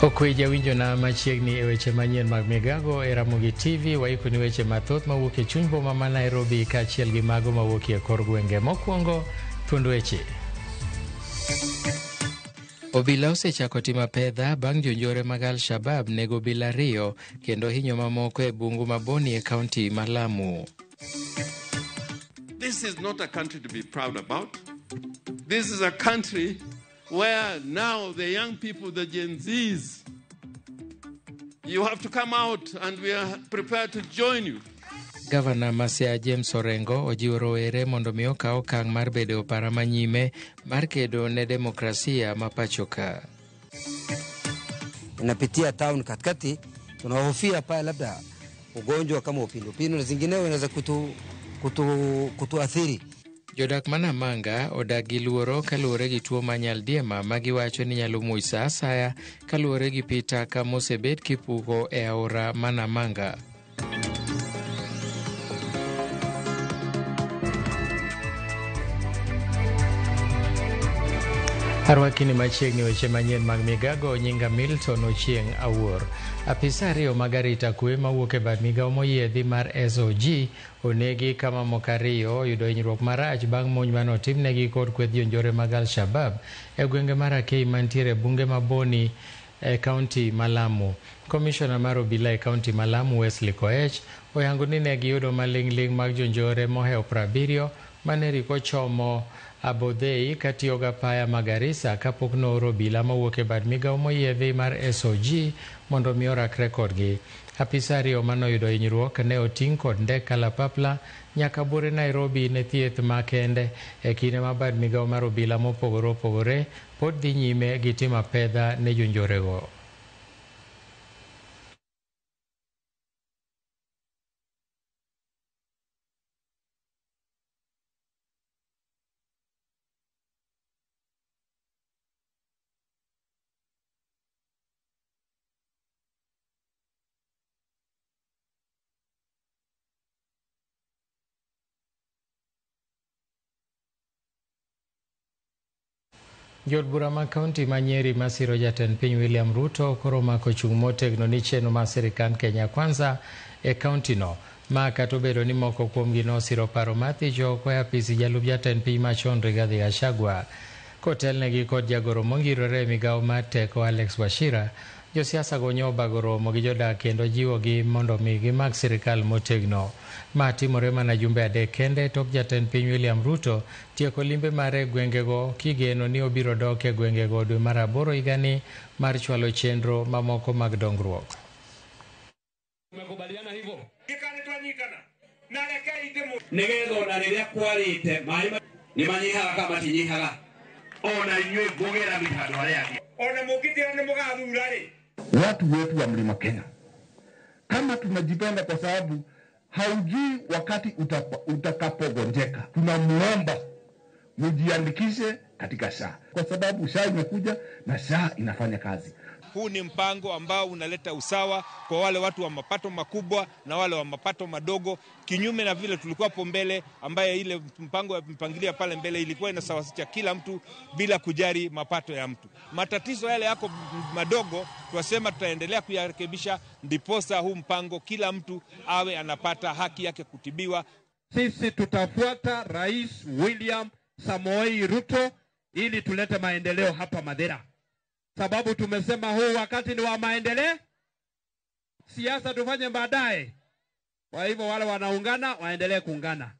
Okwe jawinjona machiegni e weche manyien mag Migago e Ramogi TV waikoni weche mathoth mawuok e chuny boma ma Nairobi kaachiel gi mago mawuok e kor gwenge. Mokwongo, thuond weche. Obila osechako timo apedha bang' jonjore mag Al-Shabab nego obila 2 kendo hinyo mamoko e bungu ma Boni e kaunti ma Lamu. This is not a country to be proud about. This is a country where now the young people, the Gen Zs, you have to come out and we are prepared to join you. Gavana ma Siaya James Orengo ojiwo rowere mondo mi okaw okang' mar bedo e opara manyime mar kedo ne demokrasia ma pacho ka. Inapitia town katikati, tunahofia pale labda ugonjwa kama upindupindu na zingineo inaweza kutuathiri. Jodak ma Namanga odak gi luoro kaluwore gi tuo ma nyaldiema ma giwacho ni nyalo muoch sa asaya kaluwore gi pi taka mosebed kipuko e aora ma Namanga. Arwakini machiegni weche manyien mag Migago, nyinga Milton Ochieng' Awuor. Apisa 2 mag arita kwe mawuok e bad migawo moyiedhi mar SOG onegi kama moko 2 oyudo hinyruok marach bang' monj mane otimnegi kod kweth jonjore mag Al-Shabab e gwenge mar Akei mantiere e bunge ma Boni e kaunti ma Lamu. Komishona mar obila e kaunti ma Lamu Wesley Koech oyango ni ne giyudo maling'ling' mag jonjore mohewo 70 mane riko chomo Abodhei katiyo gi apaya ma Garissa kapok nooro obila mawuok e bad migawo moyiedhi mar SOG mondo mi orakre kodgi. Apisa 2 manoyudo hinyruok ne oting' kod ndek kalapapla nyaka buore Nairobi ne thieth makende e kinde ma bad migawo mar obila mopogore opogore pod dhi nyime gi timo apedha ne jonjorego. Jood bura ma kaunti ma Nyeri masiro jatend piny William Ruto koro omako chung' motegno ni chenro mar sirikand Kenya Kwanza e kaunti no. Ma kata obedo ni moko kuomgi nosiro paro mar thicho oko e apisi jalup jatend piny machon Rigathi Gachagua. Kotelnegi kod jagoro mongirore e migawo mar teko Alex Wachira, josiasa go nyo obago romo gi jodak kendo jiwogi mondo mi gimak sirikal motegno. Ma timore mana jumbe 3 kende tok jatend piny William Ruto tieko limbe mare e gwengego kigeno ni obiro dok e gwengego dwe mar 8 higani mar chwalo chenro mamoko mag dongruok. Tumekubaliana hivyo. Nigetha ona rĩrĩa kwarĩte maĩ nĩ manyihaga kana matinyihaga ona inyuĩ ngũgĩra mĩhando arĩa angĩ ona mũngĩtĩra nĩ mũgathura rĩ. Watu wetu wa Mlima Kenya, kama tunajipenda kwa sababu haujui wakati utakapogonjeka, tunamuomba mjiandikishe katika SHA kwa sababu SHA imekuja na SHA inafanya kazi. Huu ni mpango ambao unaleta usawa kwa wale watu wa mapato makubwa na wale wa mapato madogo, kinyume na vile tulikuwa hapo mbele, ambaye ile mpango ya mpangilia pale mbele ilikuwa inasawasisha kila mtu bila kujali mapato ya mtu. Matatizo yale yako madogo twasema tutaendelea kuyarekebisha, ndiposa huu mpango kila mtu awe anapata haki yake kutibiwa. Sisi tutafuata Rais William Samoei Ruto ili tulete maendeleo hapa Mathira. Sababu tumesema huu wakati ni wa maendeleo, siasa tufanye baadaye. Kwa hivyo wale wanaungana waendelee kuungana.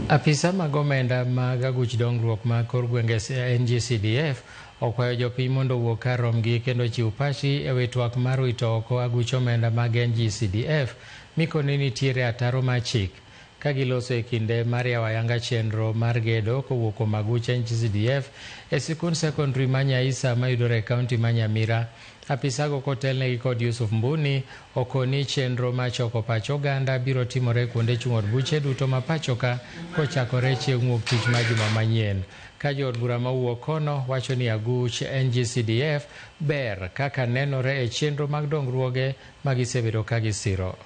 Apisa mag omenda mag aguch dongruok mag kor gwenge NGCDF okwayo jopiny mondo owuog kar romgi kendo chiw pachgi e wi twak mar wito oko aguch omenda mag NGCDF mikoni nitiere ataro mar chik ka giloso e kinde mar yawo ayanga chenro mar gedo kowuok kuom aguch NGCDF e sikund sekondari ma Nyaisa mayudore e kaunti ma Nyamira. Apisago kotelnegi kod Yusuf Mbuni okoni chenro mar choko pach oganda biro timore kuonde chung' od buche duto ma pacho ka kochakore chieng' wuok tich mar juma manyien. Ka jood bura mawuok kono wacho ni aguch NGCDF ber kaka nenore e chenro mag dongruoge ma gisebedo ka gisiro.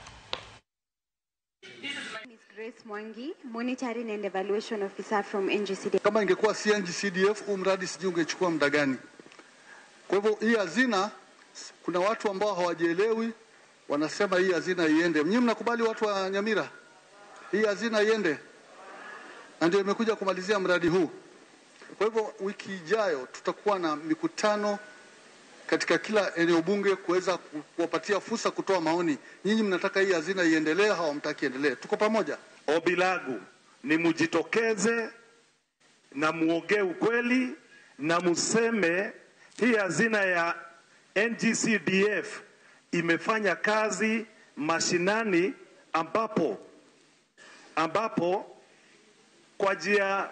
Mwangi, Monitoring and Evaluation Officer from NGCDF. Kama ingekuwa si NGCDF, huu mradi sijui ungechukua muda gani. Kwa hivyo hii hazina, kuna watu ambao hawajielewi wanasema hii hazina iende. Mnyinyi mnakubali watu wa Nyamira? Hii hazina iende. Na ndio imekuja kumalizia mradi huu. Kwa hivyo wiki ijayo tutakuwa na mikutano katika kila eneo bunge kuweza kuwapatia fursa kutoa maoni. Nyinyi mnataka hii hazina iendelee, hawamtaki iendelee. Tuko pamoja. Ombi langu ni mujitokeze na muongee ukweli na museme hii hazina ya NGCDF imefanya kazi mashinani ambapo kwa njia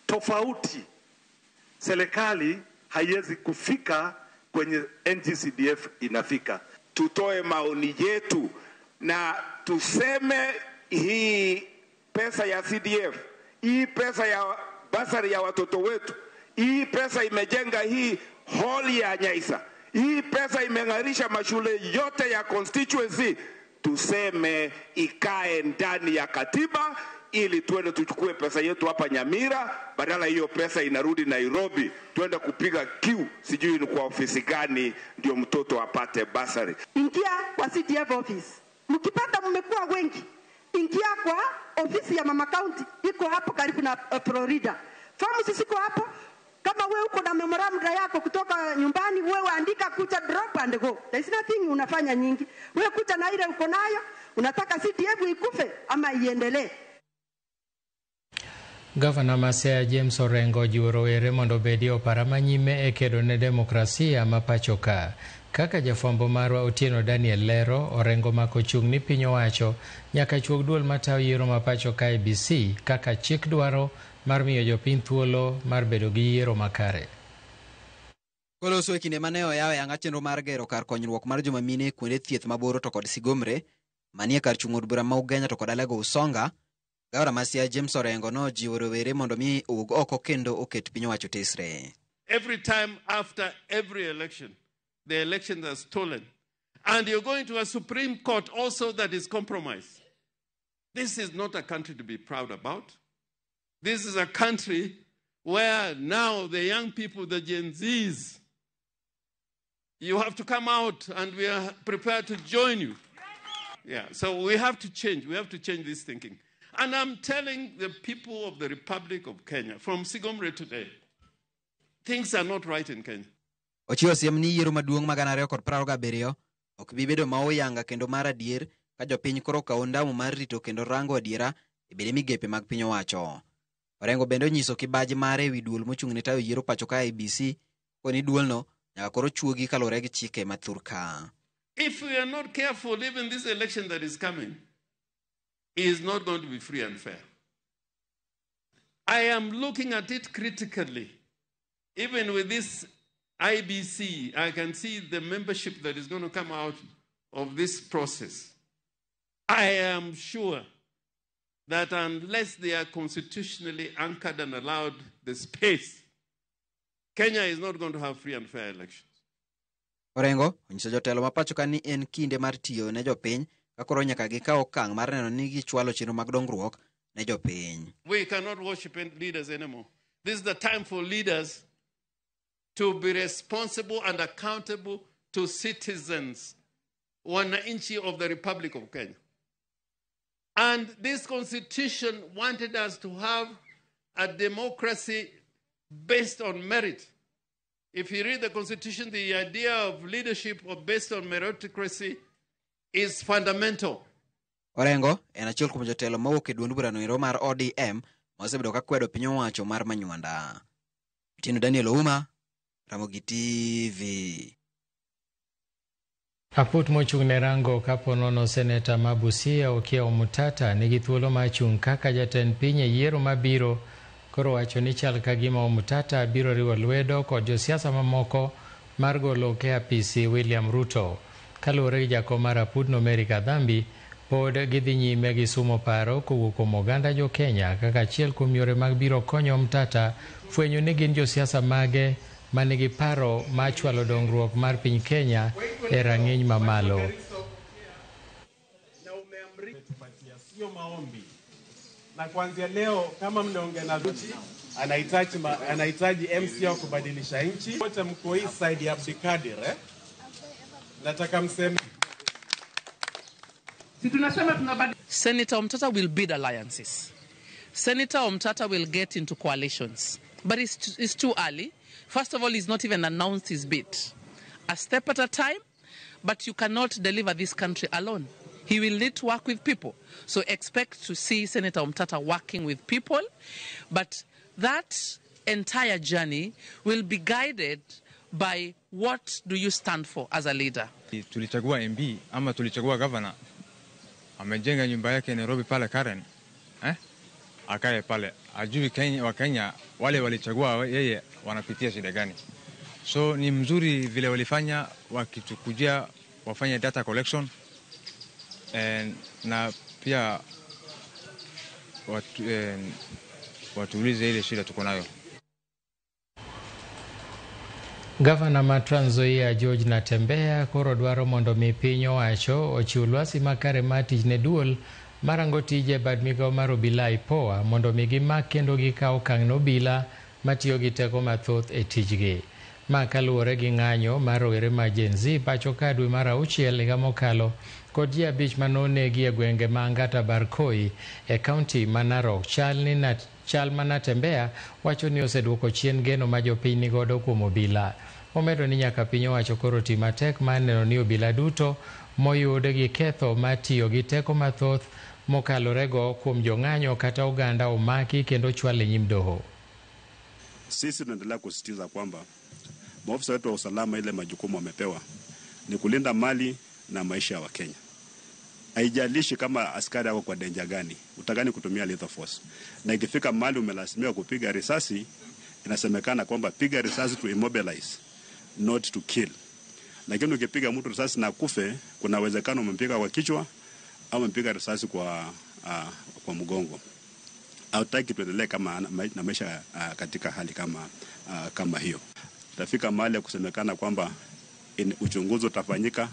tofauti serikali haiwezi kufika kwenye NGCDF inafika. Tutoe maoni yetu na tuseme hii pesa ya CDF, hii pesa ya basari ya watoto wetu, hii pesa imejenga hii hall ya Nyaisa, hii pesa imeng'arisha mashule yote ya constituency. Tuseme ikae ndani ya katiba ili tuende tuchukue pesa yetu hapa Nyamira, badala hiyo pesa inarudi Nairobi, tuende kupiga kiu sijui ni kwa ofisi gani ndio mtoto apate basari. Ingia kwa CDF office. Mkipata mmekuwa wengi, ingia kwa ofisi ya Mama County, iko hapo karibu na Florida. Fomu ziko hapo. Kama wewe uko na memorandum yako kutoka nyumbani, wewe andika kuja drop and go. There is nothing unafanya nyingi. Wewe kuja na ile uko nayo, unataka CDF ikufe ama iendelee. Gavana ma Siaya James Orengo ojiwo rowere mondo obedi opara manyime e kedo ne demokrasia ma pacho ka. Kaka jafwambo marwa Otieno Daniel lero, Orengo mako chung' ni piny owacho nyaka chuog duol matayo yiero ma pacho ka IEBC kaka chik dwaro mar miyo jopiny thuolo mar bedo gi yiero makare. Koloso e kinde mane oyawo yanga chenro mar gero kar konyruok mar joma mine kuonde thieth maboro to kod Sigomre manie kar chung' od bura ma Ugenya to kod Alego Usonga, Gavana ma Siaya James Orengo nojiwo rowere mondo mi owuog oko kendo oket piny owacho tesre. Every time after every election, the elections are stolen. And you're going to a Supreme Court also that is compromised. This is not a country to be proud about. This is a country where now the young people, the Gen Zs, you have to come out and we are prepared to join you. Yeah, so we have to change. We have to change this thinking. And I'm telling the people of the Republic of Kenya, from Sigomre today, things are not right in Kenya. Ochiwo siem ni yiero maduong' mag 2027 ok bi bedo ma oyanga kendo mar adier ka jopiny koro okawo ondamo mar rito kendo rango adiera e bede migepe mag piny owacho. Orengo bende onyiso kibaji mare ewi duol mochung' ne tayo yiero pacho ka IEBC koni duolno nyaka koro chuogi kaluwore gi chike ma thurka. If we are not careful, even this election that is coming is not going to be free and fair. I am looking at it critically. Even with this IBC, I can see the membership that is going to come out of this process. I am sure that unless they are constitutionally anchored and allowed the space, Kenya is not going to have free and fair elections. Orengo onyiso jotelo ma pacho ka ni en kinde mar tiyo ne jopiny ka koro nyaka gikaw okang' mar neno ni gichwalo chenro mag dongruok ne jopiny. We cannot worship leaders anymore. This is the time for leaders to be responsible and accountable to citizens, wananchi of the Republic of Kenya. And this constitution wanted us to have a democracy based on merit. If you read the constitution, the idea of leadership based on meritocracy is fundamental. Orengo en achiel kuom jotelo mawuok e duond burano ero mar ODM ma osebedo ka kwedo piny owacho mar Manywanda. Otieno Daniel Ouma, Ramogi TV. Aput mochung' ne rango kaponono seneta ma Busia Okiya Omtatah nigi thuolo mar chung' kaka jatend piny e yiero mabiro. Koro wacho ni chal ka gima Omtatah biro riwo lwedo kod josiasa mamoko mar golo e apisi William Ruto. Kaluwore gi jakom mar aputno Mary Kadhambi, pod gidhi nyime gi sumo paro kowuok kuom oganda jo Kenya kaka achiel kuom yore mag biro konyo Omtatah fwenyo ni gin josiasa mage manigi paro mar chwalo dongruok mar piny Kenya e rang'iny mamalo. Na kuanzia leo kama mnaongea na nchi anahitaji anahitaji MCA kubadilisha nchi. Wote mko hii side ya Abdikadir eh? Nataka mseme Si tunasema tunabadilisha. Senator Omtata will build alliances. Senator Omtata will get into coalitions. But it's too early. First of all, he's not even announced his bid. A step at a time, but you cannot deliver this country alone. He will need to work with people. So expect to see Senator Omtata working with people. But that entire journey will be guided by what do you stand for as a leader. Tulichagua MB ama tulichagua governor, amejenga nyumba yake Nairobi pale Karen, eh? Akae pale, ajui Kenya, wa Kenya wale walichagua yeye wanapitia shida gani. So ni mzuri vile walifanya, wakitukujia wafanye data collection and, na pia watuulize ile shida tuko nayo. Gavana ma Trans Nzoia George Natembeya koro dwaro mondo mi piny owacho ochiw lwasi makare mar tich ne duol marango tije bad migao mar obila IPOA mondo mi gimak kendo gikaw okang' ne obila matiyo gi teko mathoth e tijgi. Ma kaluwore gi ng'anyo mar rowere ma Gen Z pacho ka dwe mar auchiel higa mokalo kod ji 5 manonegi e gwenge ma Angata Barkoi e kaunti ma Narok. Chal ma Natembeya wacho ni oseduoko chien geno ma jopiny nigodo kuom obila. Omedo ni nyaka piny owacho koro ti matek mar neno ni obila duto moyud gi ketho mar tiyo gi teko mathoth mokalorego kuom jong'anyo kata oganda omaki kendo chwal e nyim doho. Sisi tunaendelea kusisitiza kwamba maofisa wetu wa usalama, ile majukumu wamepewa ni kulinda mali na maisha ya Wakenya. Haijalishi kama askari ako kwa danger gani, utakani kutumia lethal force. Na ikifika mali umelazimika kupiga risasi, inasemekana kwamba piga risasi to immobilize, not to kill. Lakini ukipiga mtu risasi na kufe, kuna uwezekano umempiga kwa kichwa au umempiga risasi kwa mgongo. Hautaki tuendelee kama na maisha katika hali kama hiyo. Tafika mahali ya kusemekana kwamba uchunguzi utafanyika,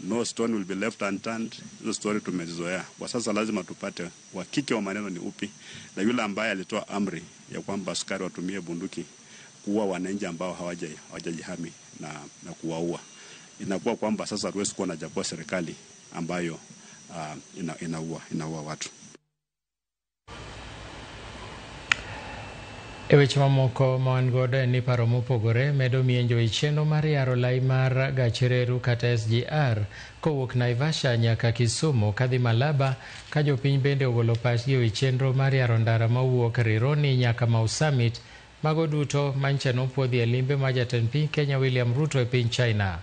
no stone will be left unturned. Hizo story tumezizoea. Kwa sasa lazima tupate uhakika wa maneno ni upi, na yule ambaye alitoa amri ya kwamba askari watumie bunduki kuua wananchi ambao hawajajihami na kuwaua. Inakuwa kwamba sasa hatuwezi kuwa na japo serikali ambayo inaua watu. E weche mamoko ma wan godo en ni paro mopogore medo mienjo e chenro mar yaro lai mar gach reru kata SGR kowuok Naivasha nyaka Kisumu kadhi Malaba, ka jopiny bende ogolo pachgi ewi chenro mar yaro ndara mawuok Rironi nyaka Mau Summit. Mago duto mancha nopuodhi e limbe ma jatend piny Kenya William Ruto e piny China.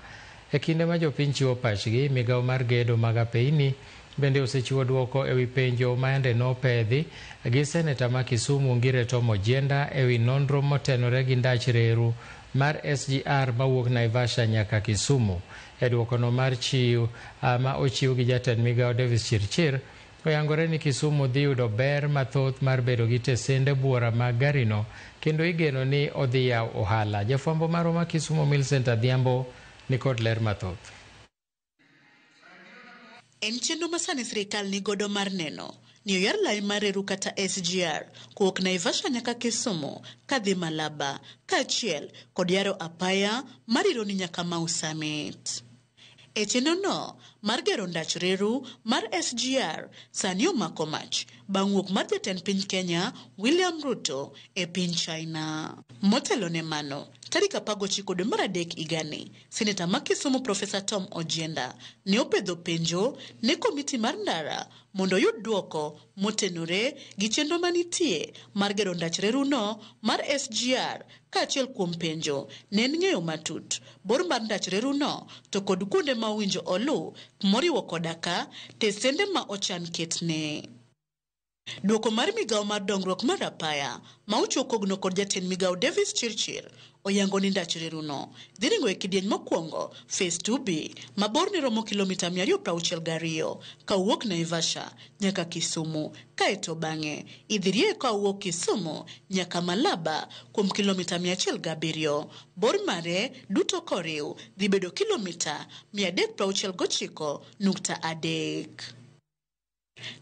E kinde ma jopiny chiwo pachgi, migao mar gedo mag apeini bende osechiwo duoko ewi penjo ma yande nopedhi gi seneta ma Kisumu Ngire Tom Ojienda ewi nonro motenore gi ndach reru mar SGR mawuok Naivasha nyaka Kisumu. E duokono mar chiw ma ochiw gi jatend migao Davis Chirchir, oyangore ni Kisumu dhi yudo ber mathoth mar bedo gi tesende buora mag garino kendo igeno ni odhi yawo ohala. Jafwambo marwa ma Kisumu Millicent Adhiambo nikod ler mathoth. En chenro ma sani sirikal ni godo mar neno ni oyar lai mar reru kata SGR kowuok Naivasha nyaka Kisumu kadhi Malaba kaachiel kod yaro apaya mar Rironi nyaka Mau Summit. E chenro no mar gero ndach reru mar SGR sani omako mach bang' wuok mar jatend piny Kenya William Ruto e piny China. Motelo ne mano, tarik 19 dwe mar 3 higani, Seneta ma Kisumu Profesa Tom Ojienda ne opedho penjo ne komiti mar ndara mondo oyud duoko motenore gi chenro manitie mar gero ndach reruno mar SGR kaachiel kuom penjo ne en ng'eyo matut bor mar ndach reruno to kod kuonde ma owinjo oluw moriwo koda ka tesende ma ochan ketne. Duoko mar migao mar dongruok mar apaya ma ochiwo kogno kod jatend migao Davis Chirchir oyango ni ndach reruno dhi ringo e kidieny mokwongo phase 2B ma borne romo kilomita 262 kawuok Naivasha nyaka Kisumu, kaeto bang'e idhi rie kawuok Kisumu nyaka Malaba kuom kilomita 107. Bor mare duto koriw dhi bedo kilomita 369.3.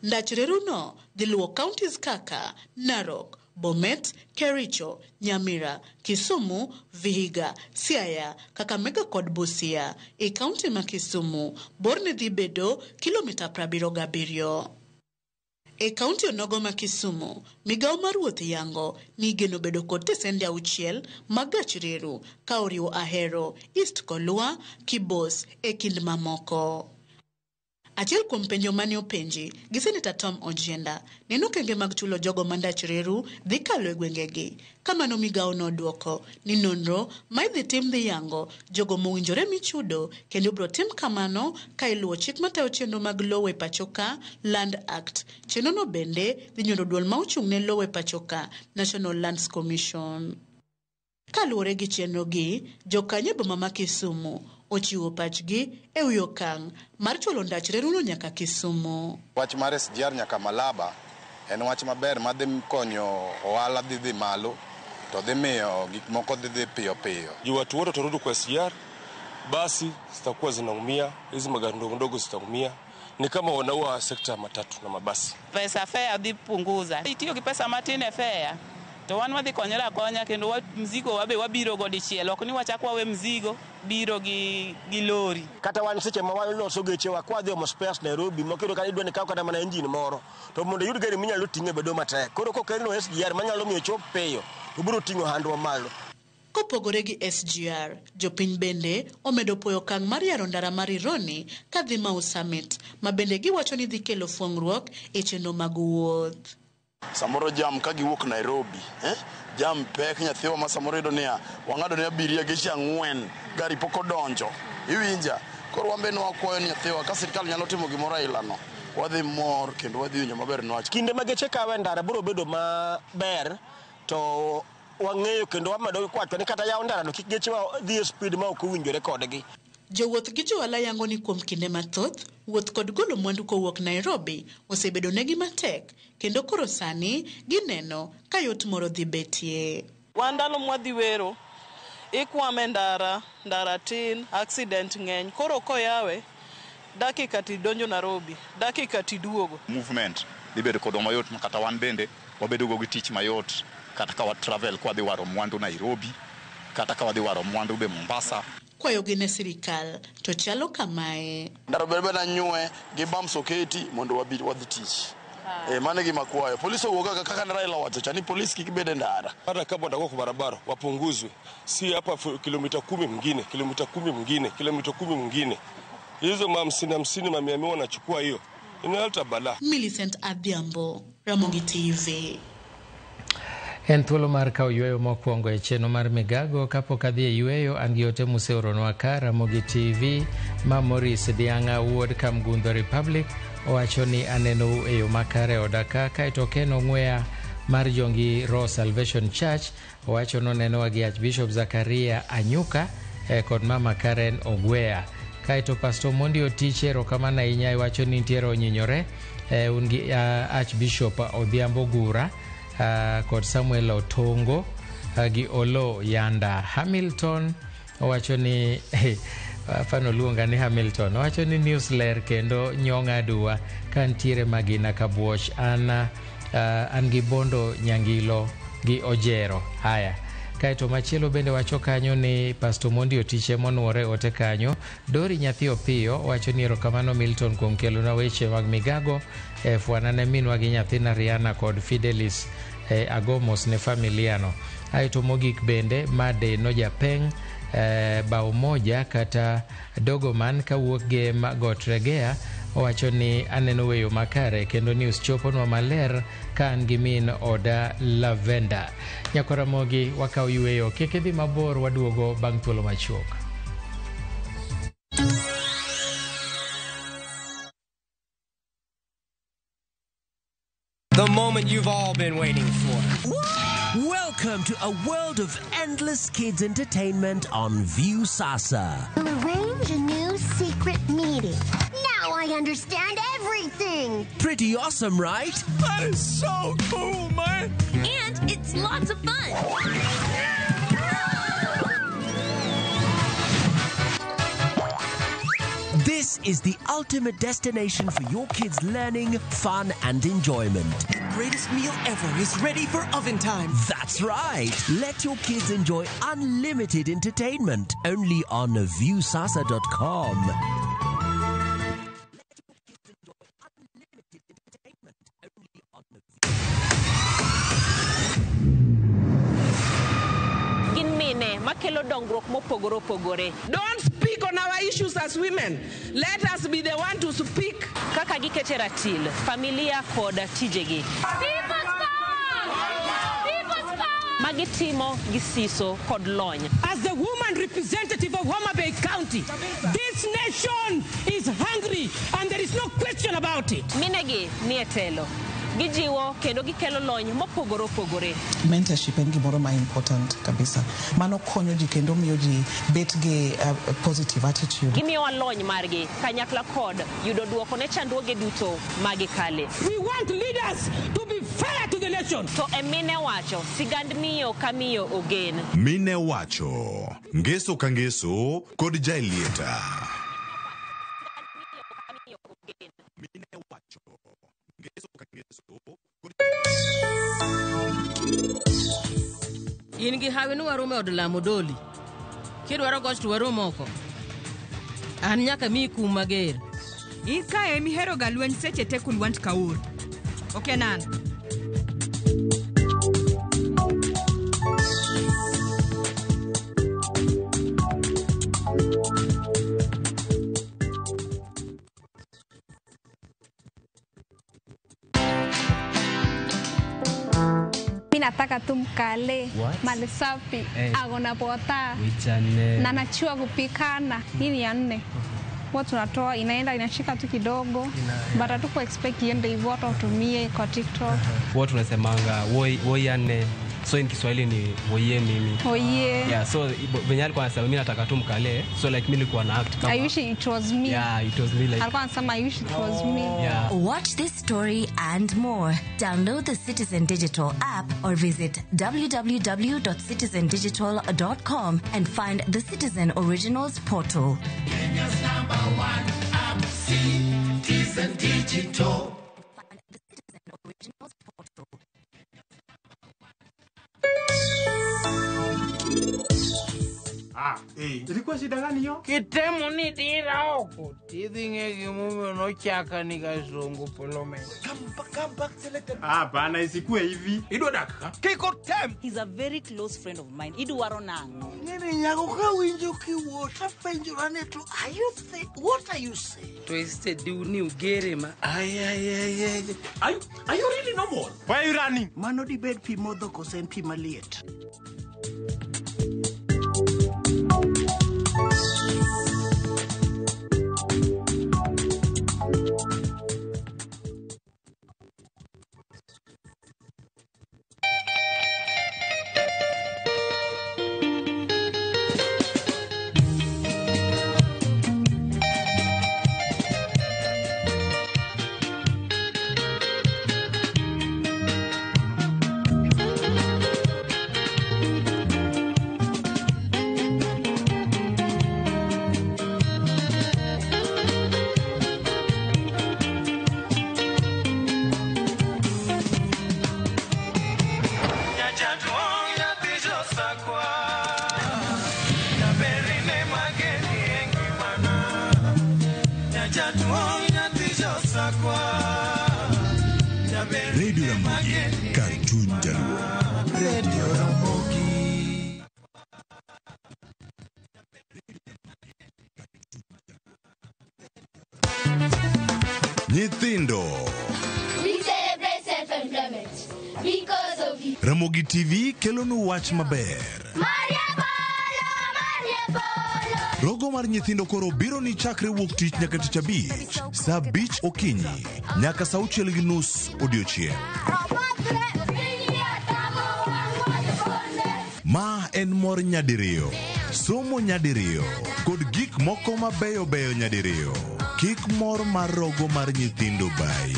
Ndach reruno dhi luwo counties kaka Narok, Bomet, Kericho, Nyamira, Kisumu, Vihiga, Siaya, Kakamega kod Busia. E kaunti ma Kisumu, borne dhi bedo kilomita 77. E kaunti onogo ma Kisumu, migawo mar wuoth yango ni igeno bedo kod tesende 6 mag gach reru ka oriwo Ahero, East Kolwa, Kibos e kind mamoko. Achiel kuom penjo mane openji gi Seneta Tom Ojienda neno okenge mag chulo jogo ma ndach reru dhi kalo e gwengegi. Kamano migawo nodwoko ni nonro ma idhi tim dhi yango jogo mowinjore michudo kendo ibiro tim kamano ka iluwo chik matayo chenro mag lowo e pachoka Land Act. Chenrono bende dhi nyondo duol ma ochung' ne lowo e pachoka National Lands Commission. Kaluwore gi chenro gi, jokanyo e boma ma Kisumu ochiwo pachgi e wi okang' mar chwalo ndach reruno nyaka Kisumu. Wach mar SGR nyaka Malaba en wach maber madhi konyo ohala dhi malo to dhi miyo gik moko dhi piyo piyo. Juu watu wote watarudi kwa SGR, basi zitakuwa zinaumia, hizi magari ndogo ndogo zitaumia. Ni kama wanaua sekta ya matatu na mabasi. Pesa fare dhi punguza. Itiyo gi pesa matin e fare. To wan wadhi konyore akonya kendo mzigo wabe wabiro go dichiel. Ok ni wachak wawe mzigo biro gi lori. Kata wan seche ma waloso gechewa kwa dhi omo spares Nairobi mokiro kata idwa ni kaw kata mana engine moro to mondo iyud gari minyalo ting'e bedo matek. Koro kokelno SGR manyalo miyo chop piyo to biro ting'o handwa malo. Kopogore gi SGR, jopiny bende omedo puoyo okang' mar yaro ndara mar Rironi kadhi Mau Summit, ma bende giwacho ni dhi kelo fuong'ruok e chenro mag wuoth. Samoro jam ka giwuok Nairobi, jam pek nyathiwa ma samoro yudo niya wang'ado ne abiria geche 4 gari pok odonjo iwinja. Koro wan be ne wakwayo ni nyathiwa ka sirkal nyalo timo gimoro ailano wadhi mor kendo wadhi winjo maber nwach. Kinde ma geche kawe ndara biro bedo maber to wang'eyo kendo wamedo kwacho ni kata yawo ndarano kik geche dhi e speed ma ok owinjore kodgi. Jowuoth gi johala yango ni kuom kinde mathoth, wuoth kod golo mwandu kowuok Nairobi osebedo negi matek kendo koro sani gineno ka yot moro dhi betie. Wan ndalo mwadhi wero, ikwame ndara, ndara tin, accident ng'eny. Koro koyawe, dakika tidonjo Nairobi, dakika tiduogo. Movement dhi bedo kodwa mayot kata wan bende wabedo go gi tich mayot kata ka wa travel kwa dhi waro mwandu Nairobi kata ka wadhi waro mwandu be Mombasa. Kwayogi ne sirikal to chalo kamae. Ndaro ber ber nyue gi bumps oketi mondo wabi wadhi tich. Mano gima kwayo. Polisi owuok kaka ne Raila owacho cha ni polisi kik bed e ndara. Hata kama watakuwa kwa barabara wapunguzwe. Si hapa kilomita 10 mwingine, kilomita 10 mwingine, kilomita 10 mwingine. Hizo ma 50 50 ma 100 wanachukua hiyo. Inaleta balaa. Millicent Adhiambo, Ramogi TV. En thuolo mar kawo yweyo mokwongo e chenro mar Migago kapok adhi e yweyo an gi ote museoronwa ka Ramogi TV ma Maurice Dianga wuod Kamgundho Republic owacho ni anenou e yo makare oda ka. Kaeto Ken Ong'weya mar Jongi Roho Salvation Church owacho nonenowa gi Archbishop Zakaria Anyuka kod Mama Karen Ogweya. Kaeto Pastor Mondi Otiche erokamano ahinya iwacho ni nitiere onyinyore un gi Archbishop Odhiambo Gura kod Samuel Otongo gi Olo Yanda. Hamilton owacho ni apano luonga ni Hamilton owacho ni news ler kendo nyong'a aduwa ka nitiere magina kabuoch an gi Bondo Nyangilo gi Ojero. Haya. Kaeto machielo bende wacho kanyo ni Pastor Mondi Otiche monuore ote kanyo. Dori Nyathi Opiyo wacho ni erokamano Milton kuom kelona weche mag Migago. Fwana ne minwa gi nyathina Rihanna kod Fidelis agomos ne familiano. Aeto mogik bende Made Nojapeng bao moja kata Dogoman kawuok ge Got Regea owacho ni aneno weyo makare kendo news choponwa maler ka an gi min oda Lavenda. Nyakoramogi wakaw yweyo kik idhi mabor waduogo bang' thuolo machuok. The moment you've all been waiting for. Welcome to a world of endless kids entertainment on Viusasa. We'll arrange a new secret meeting. Now I understand everything. Pretty awesome, right? That is so cool, man. And it's lots of fun. This is the ultimate destination for your kids' learning, fun, and enjoyment. The greatest meal ever is ready for oven time. That's right. Let your kids enjoy unlimited entertainment only on Viusasa.com. Gin mine makelo dongruok mopogore opogore. Don't speak on our issues as women. Let us be the one to speak. Kaka gikete ratil, familia kod tijegi. Magitimo gi siso kod lony. As the woman representative of Homa Bay County, this nation is hungry and there is no question about it. Minegi nie telo. Gijiwo kendo gikelo lony mopogore opogore. Mentorship en gimoro ma important kabisa. Mano konyo ji kendo miyo ji bet gi positive attitude. Gimiyowa lony margi kanyakla kod yudo duoko ne chandruoge duto magikale. We want leaders to be fair to the nation. To e mine wacho, sigand miyo ka miyo ogen. Mine wacho, ngeso ka ngeso kod Jailieta. In gi hawi ni waromo e od lamo doli. Kidwaro goch to warom oko. An nyaka miyi kum mager. In kae ema ga lweny seche te kulwant kaur. Ok nan. Nataka tu mkale mali safi, hey. Ako na pota na nachua kupikana. Hii ni ya nne. Huwa tunatoa inaenda inashika tu kidogo, but hatuko expect iende hivyo hata utumie kwa TikTok. Huwa tunasemanga woi ya nne. So in Kiswahili ni woye mimi. Woye. Yeah, so venye alikuwa anasema mimi nataka tu mkale. So like mimi nilikuwa na act kama I wish it was me. Yeah, it was me like. Alikuwa anasema I wish it was me. Yeah. Watch this story and more. Download the Citizen Digital app or visit www.citizendigital.com and find the Citizen Originals portal. Kenya's number one app, Citizen Digital. Find the Citizen Originals portal. Ah, ilikuwa shida gani hiyo? Kitemo ni dira oko. Tidhinge gimume unochaka ni kazungu polome. Come back selected. Ah, bana isikue hivi. Idwa dakika. Kiko tem. He's a very close friend of mine. Idwaro nango. Nini nyago ka winjo kiwuo tapenjora ne to are you what are you saying? Twisted ni ugere ma. Ay ay ay ay. Are you really normal? Why are you running? Mano dibed pi modho kose en pi maliet? Radio Ramogi, Cartoon Jaluo. Radio Ramogi. Nyithindo. We celebrate self-employment because of you. Ramogi TV kelonu wach maber. Rogo mar nyithindo koro biro ni chakre wuok tich nyaka tich abich, saa 5 okinyi nyaka saa 6:30 odiochieng'. Ma en mor nyadiriyo, somo nyadiriyo, kod gik moko mabeyo beyo nyadiriyo. Kik mor mar rogo mar nyithindo bai.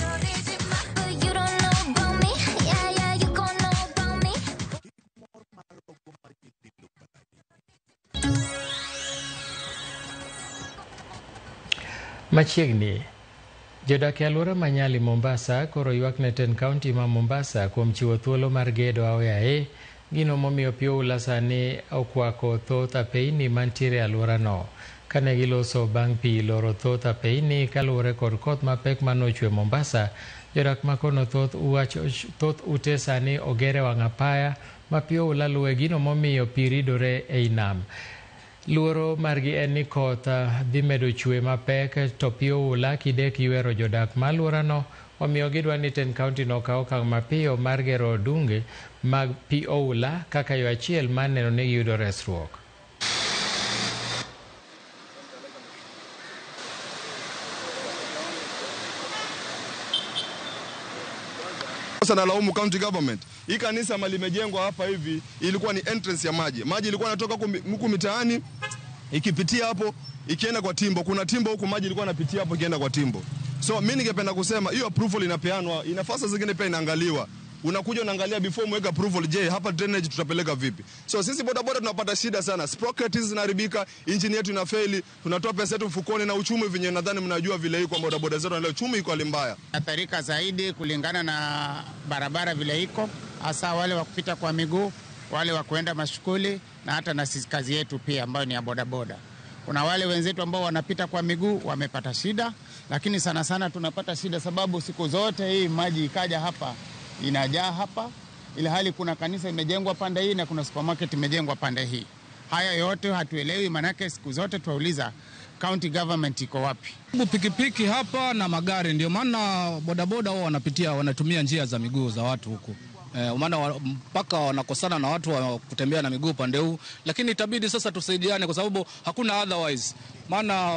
Machiegni, jodak e alwora ma Nyali Mombasa koro ywak ne tend kaunti ma Mombasa kuom chiwo thuolo mar gedo aoyaye, gino momiyo pi oula sani okwako thoth apeyni mantiere e alworano. Kane giloso bang' pi loro thoth apeyni kaluwore kod koth mapek manochwe Mombasa, jodak ma kono thoth thoth ute sani oger e wang' apaya ma pi oula luwe, gino momiyo pi ridore ei nam. Luoro margi en ni koth dhi medo chwe mapek to pi oula kidek ywero jodak ma alworano, omiyo gidwa ni tend kaunti no okaw okang' mapiyo mar gero odunge mag pi oula kaka yo achiel mar neno ni giyudo resruok. Sasa nalaumu county government. Hii kanisa mali imejengwa hapa hivi ilikuwa ni entrance ya maji. Maji ilikuwa inatoka huku mitaani ikipitia hapo ikienda kwa timbo. Kuna timbo huku maji ilikuwa inapitia hapo ikienda kwa timbo. So mimi ningependa kusema hiyo approval inapeanwa, inafasa zingine pia inaangaliwa. Unakuja unaangalia before mweka approval, je, hapa drainage tutapeleka vipi? So sisi bodaboda tunapata shida sana. Sprocket hizi zinaharibika, engine yetu inafeli, tunatoa pesa yetu mfukoni na uchumi venye nadhani mnajua vile iko bodaboda zetu na leo uchumi iko hali mbaya. Athirika zaidi kulingana na barabara vile iko, hasa wale wa kupita kwa miguu, wale wa kuenda mashukuli na hata na sisi kazi yetu pia ambayo ni ya bodaboda. Kuna wale wenzetu ambao wanapita kwa miguu wamepata shida, lakini sana sana tunapata shida sababu siku zote hii maji ikaja hapa inajaa hapa, ila hali kuna kanisa imejengwa pande hii na kuna supermarket imejengwa pande hii. Haya yote hatuelewi, manake siku zote tuwauliza county government iko wapi? Pikipiki hapa na magari, ndio maana bodaboda wao wanapitia, wanatumia njia za miguu za watu huku. Maana mpaka wanakosana na watu wa kutembea na miguu pande huu, lakini itabidi sasa tusaidiane kwa sababu hakuna otherwise. Maana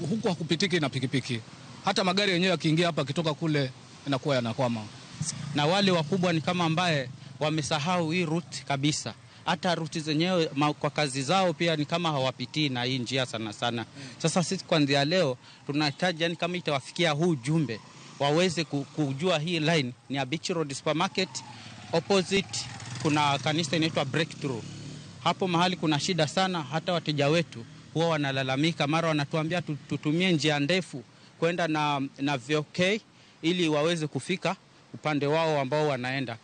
huku hakupitiki na pikipiki. Hata magari yenyewe yakiingia hapa kitoka kule inakuwa yanakwama. Na wale wakubwa ni kama ambaye wamesahau hii route kabisa. Hata route zenyewe kwa kazi zao pia ni kama hawapitii na hii njia sana sana. Sasa sisi kuanzia leo tunahitaji, yani kama itawafikia huu jumbe waweze kujua hii line ni Beach Road Supermarket, opposite kuna kanisa inaitwa Breakthrough. Hapo mahali kuna shida sana, hata wateja wetu huwa wanalalamika, mara wanatuambia tutumie njia ndefu kwenda na VOK ili waweze kufika upande wao ambao wanaenda.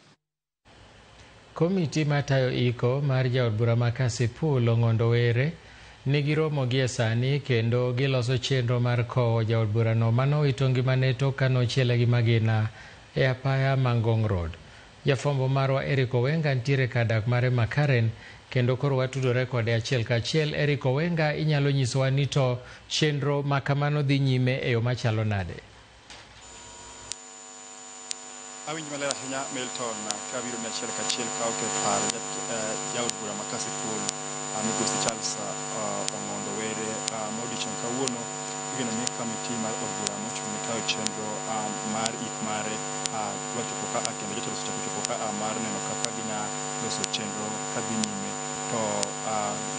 Komiti matayo iko mar jaod bura ma Kasipul Ong'ondo Were nigi romo gie sani kendo giloso chenro mar kowo jaod burano manowito ngimane tok kanochiele gi magina e apaya ma Ngong Road. Jafwambo marwa Eric Owenga nitiere kar dak mare ma Karen kendo koro watudore kode achiel kachiel. Eric Owenga, inyalo nyisowa ni to chenro ma kamano dhi nyime e yo machalo nade? Awinjo maler ahinya Milton, kabiro ni achiel kachiel ka oket par jaod bura ma Kasipul migosi Charles Ong'ondo Were ma odiochieng' kawuono igeno ni kamiti mar od bura mochung' ne tayo chenro mar ik mare dwa chopo ka kendo jotelo osechako chopo ka mar neno kaka ginya loso chenro kadhi nyime. To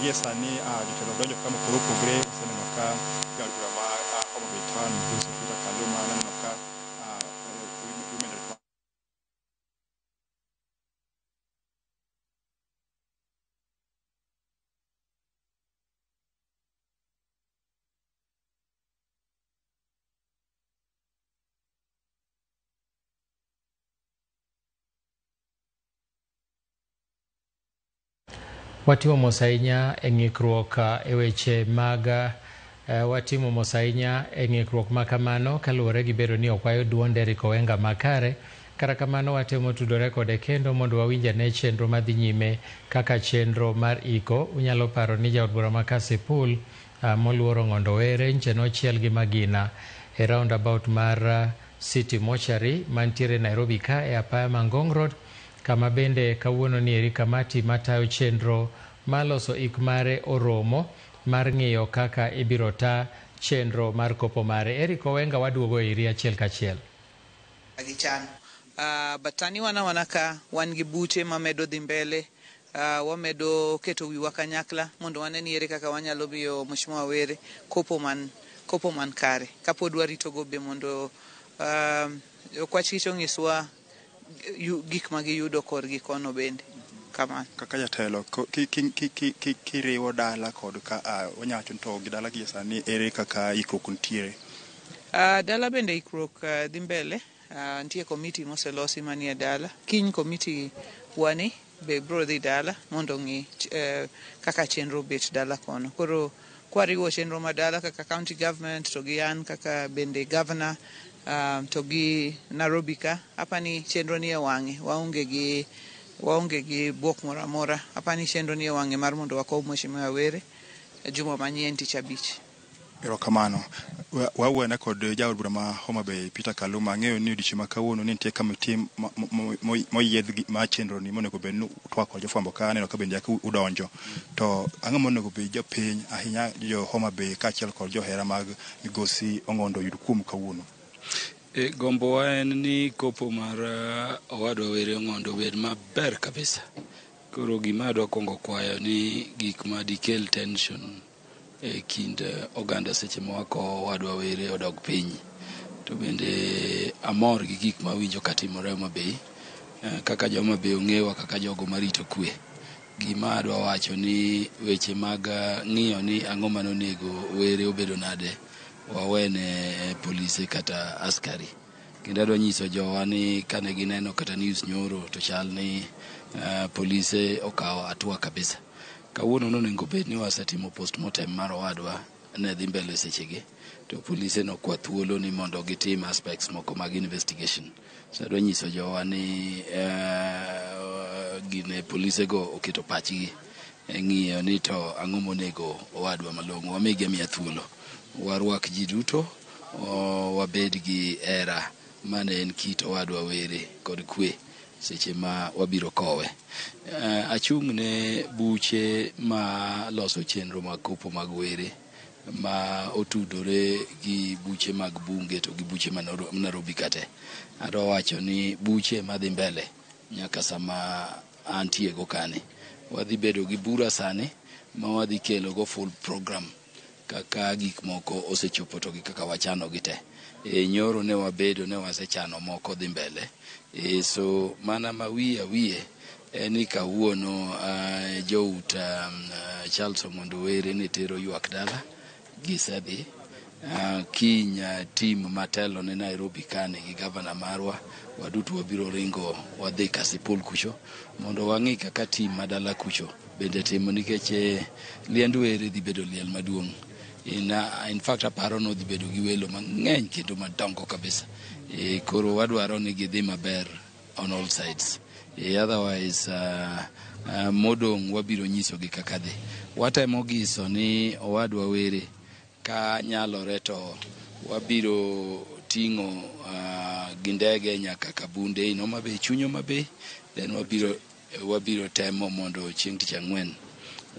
gie sani jotelo donjo ka mopogore opogore. Waseneno ka jaod bura ma Homa Bay Town migosi Peter Kaluma, naneno ka Watimo mos ahinya e ng'ikruok e weche mag watimo mos ahinya e ng'ikruok ma kamano kaluwore gi bedo ni ok wayud duond Eric Owenga makare. Kata kamano watemo tudore kode kendo mondo wawinj ane chenro madhi nyime kaka chenro mar iko. Unyalo paro ni jaod bura ma Kasipul moluoro Ong'ondo Were nche nochiel gi magina e roundabout mar City Mortuary mantiere Nairobi ka e apaya ma Ngong Road, kama bende kawuono ni eri kamati matayo chenro maloso ik mare oromo mar ng'iyo kaka ibiro ta chenro mar kopo mare. Eric Owenga, waduogo iri achiel kachiel. Gichan. But sani wana ka wan gi buche mamedo dhi mbele, wamedo keto wiwa kanyakla mondo wane ni ere kaka wanyalo miyo Mheshimiwa Were kopo man kare. Kapod warito go be mondo okwach kich onyiswa gik ma giyudo korgi kono bende. Kamano. Kaka jatelo kiriwo dala kod ka wanyawacho ni to gi dala gi sani ere kaka ikruok nitiere? Dala bende ikruok dhi mbele. Nitie komiti moselosi manie dala. Kiny komiti wani be bro dhi dala mondo ong'i kaka chenro bet dala kono. Koro kwariwo chenro ma dala kaka county government to gi an kaka bende governor to gi Nairobi ka, apani chenro ni e wang'e, waonge gi buok moro amora. Apani chenro ni e wang'e mar mondo wakow Mheshimiwa Were juma manyien tich abich. Erokamano. Wawuoyo kod jaod bura ma Homa Bay Peter Kaluma. Ang'eyo ni odiochieng' ma kawuono ni nitie komiti moyiedh mar chenro ni monego bed ni utwak kod jofwambo ka aneno ka bende udonjo. To ang'o monego bed jopiny ahinya jo Homa Bay kaachiel kod johera mag migosi Ong'ondo oyud kuom kawuono? Gombowa en ni kopo mar owadwa Were Ong'ondo obed maber kabisa. Koro gima adwa kuongo kwayo ni gik ma dikel tension e kind oganda seche ma wakowo owadwa Were odog piny. To bende amor gi gik mawinjo katimore Homa Bay. Kaka jo Homa Bay ong'ewa kaka jogo marito kwe. Gima adwa wacho ni weche mag ng'iyo ni ang'o manonego Were obedo nade wawene polise kata askari. Kendo adwa nyiso jowa ni kane gineno kata news nyoro to chal ni polise okawo hatua kabisa. Kawuono nonego bed ni wasetimo postmortem mar owadwa ne dhi mbele sechegi to polise nokwa thuolo ni mondo gitim aspects moko mag investigation. So adwa nyiso jowa ni gine polise go oketo pachgi e ng'iyo ni to ang'o monego owadwa malong'o. Wamigi amiya thuolo. Warwak ji duto, wabed gi hera mane en kit owadwa Were kod kwe seche ma wabiro kowe. Achung' ne buche ma loso chenro mag kopo mag Were ma otudore gi buche mag bunge to gi buche ma Nairobi kate. Adwa wacho ni buche madhi mbele nyaka sama antie go kani. Wadhi bedo gi bura sani ma wadhi kelo go full program kaka gik moko osechopo to gi kaka wachano gi te. Nyoro ne wabedo ne wasechano moko dhi mbele. So mana ma wiye wiye en ni kawuono jout Charles Ong'ondo Were ne tero ywak dala gisedhi. Kiny team matelo ne Nairobi kani gi gavana marwa waduto wabiro ringo wadhi Kasipul kucho mondo wang'i kaka team madala kucho bende timo nikech liend Were dhi bedo liel maduong'. In fact aparo ni odhi bedo gi welo mang'eny kendo madongo kabisa. Koro wadwaro ni gidhi maber on all sides. Otherwise modong' wabiro nyisogi kaka dhi. Watemo giso ni owadwa Were ka nyalore to wabiro ting'o gi ndege nyaka Kabunde in Homa Bay, chuny Homa Bay, then wabiro temo mondo chieng' tich ang'wen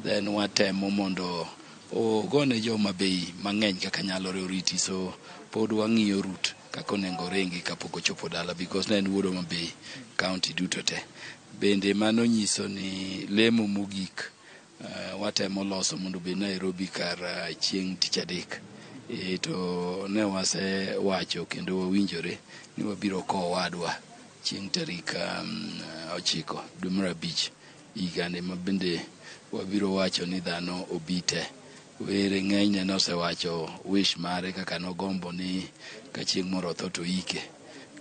then watemo mondo ogone jo Homa Bay mang'eny kaka nyalore oriti. So pod wang'iyo route kaka onego oringi kapok ochopo dala because ne en wuod Homa Bay county duto te. Bende mano nyiso ni lemo mogik watemo loso mondo obed Nairobi kar chieng' tich adek. To ne wasewacho kendo wawinjore ni wabiro kowo owadwa chieng' tarik 9 dwe mar abich higani ma bende wabiro wacho ni dhano obi te. Were ng'enyne nosewacho wish mare kaka nogombo ni ka chieng' moro otho to ike.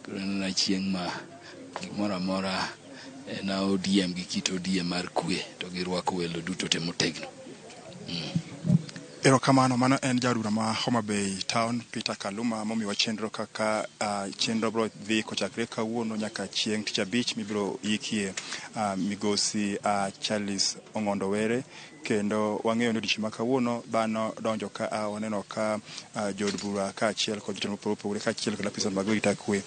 Koro en mana chieng' ma gimoro amora en ODM gi kit ODM mar kwe to girwako welo duto te motegno. Erokamano, mano en jaod bura ma Homa Bay Town Peter Kaluma momiwa chenro kaka chenro biro dhi kochakre kawuono nyaka chieng' tich abich mibiro ikie migosi Charles Ong'ondo Were. Kendo wang'eyo ni odiochieng' ma kawuono dhano donjo ka waneno ka jood bura kaachiel kod jotelo mopogore opogore kaachiel kod apisa mag arita kwe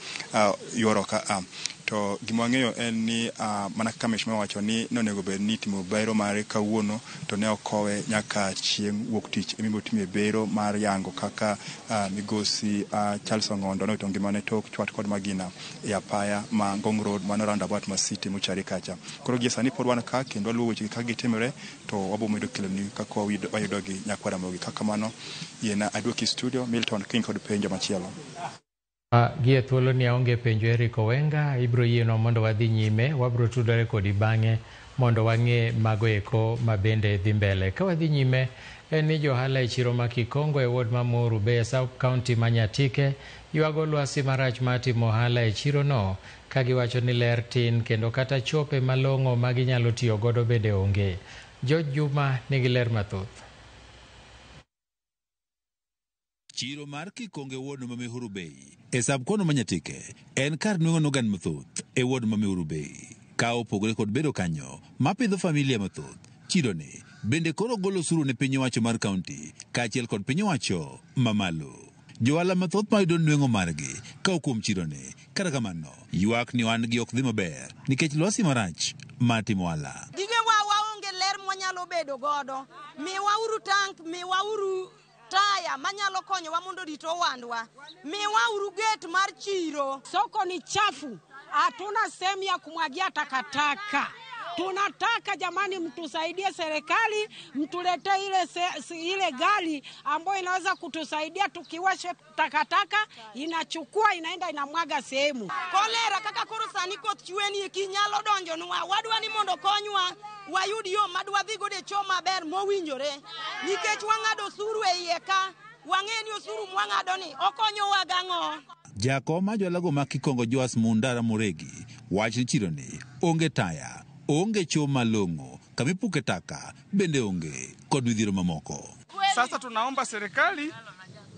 yuoro ka a. To gima wang'eyo en ni mana kaka mheshimiwa owacho ni nonego bed ni itimo bero mare kawuono to ne okowe nyaka chieng' wuok tich emibiro timie bero mar yango kaka migosi Charles Ong'ondo nowito ngimane tok chwat kod magina e apaya ma Ngong Road mano roundabout ma City Mortuary kacha. Koro gie sani pod wan ka kendo waluwo weche kaka gitimore to wabo medo keloni kaka wayudogi nyakwar Ramogi. Kaka kamano yiena aduoki studio Milton King kod penjo machielo. Gie thuolo ni aonge penjo Eric Owenga, ibiro yienwa mondo wadhi nyime, wabiro tudore kodi bang'e mondo wang'e mago eko mabende dhi mbele. Ka wadhi nyime en ni johala e chiro ma Kikongo e ward ma Muhuru Bay e sub county ma Nyatike ywago lwasi marach mar timo ohala e chirono ka giwacho ni ler tin kendo kata chope malong'o ma ginyalo tiyo godo bende onge. George Juma nigi ler mathoth. Chiro mar Kikongo e ward ma Muhuru Bay e sub kono ma Nyatike en kar nweng'o nogan mathoth e ward ma Muhuru Bay. Ka opogore kod bedo kanyo mapidho familia mathoth, chironi bende koro golo osuru ne piny owacho mar kaunti kaachiel kod piny owacho mamalo. Johala mathoth mayudo nweng'o margi ka kuom chironi, kata kamano ywak ni ohandgi ok dhi maber nikech lwasi marach mar timo ohala. Gigewa waonge ler mwanyalo bedo godo. Miwauru tank, miwauru taya manyalo konyowa mondo rit owandwa. Miwauru gate mar chiro. Soko ni chafu, hatuna sehemu ya kumwagia takataka. Tunataka jamani, mtusaidie serikali, mtuletee ile gari ambayo inaweza kutusaidia tukiwasha takataka, inachukua inaenda inamwaga sehemu. Kolera kaka koro sani koth chwe kinyalo donjonwa, wadwa ni mondo konywa wayud yo madwa dhi godo e cho maber mowinjore, nikech wang'ado osuru e iye ka, wang'e ni osuru mwang'ado ni okonyowa gang'o. Jakom mar johala ma Kikongo Joas Mundara Muregi wach ni chironi onge taya, onge cho malong'o, kamipuke taka bende onge kod midhiero mamoko. Sasa tunaomba serikali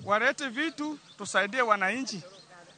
warete vitu tusaidie wananchi.